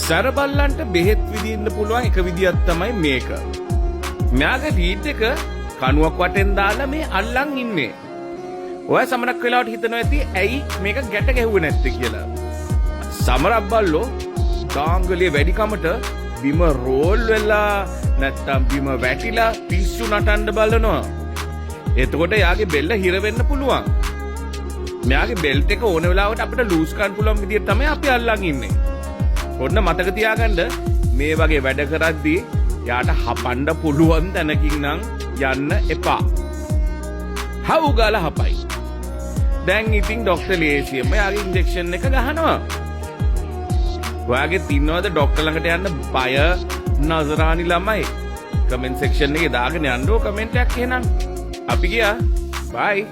සැරබල්ලන්ට බෙහෙත් විදින්න පුළුවන් එක විදියක් තමයි මේක. මෙයාගේ ලීඩ් එක කණුවක් වටෙන් දාලා මේ අල්ලන් ඉන්නේ. ඔයා සමහරක් වෙලාවට හිතනවා ඇති ඇයි මේක ගැට ගැහුවේ නැත්තේ කියලා. සමහරක් බල්ලෝ දාංගලිය වැඩිකමට බිම රෝල් වෙලා නැත්තම් බිම වැටිලා පිස්සු නටන්න බලනවා. එතකොට එයාගේ බෙල්ල හිර වෙන්න පුළුවන්. මෙයාගේ බෙල්ට් එක ඕන වෙලාවට අපිට ලූස් කරන්න පුළුවන් විදියට තමයි අපි අල්ලන් ඉන්නේ. ඔන්න මතක තියාගන්න, මේ වගේ වැඩ කරද්දී යාට හපන්න පුළුවන් තැනකින් නම් යන්න එපා. හවු ගාලා හපයි. දැන් ඉතින් ඩොක්ටර් ලේසියෙන්ම යාගේ ඉන්ජෙක්ෂන් එක ගහනවා. ඔයාගෙත් ඉන්නවද ඩොක්ටර් ළඟට යන්න බය නසරානි ළමයි? කමෙන්ට් සෙක්ෂන් එකේ දාගෙන යන්න ඕ කමෙන්ට් එකක් එහෙනම්. අපි ගියා. බයි.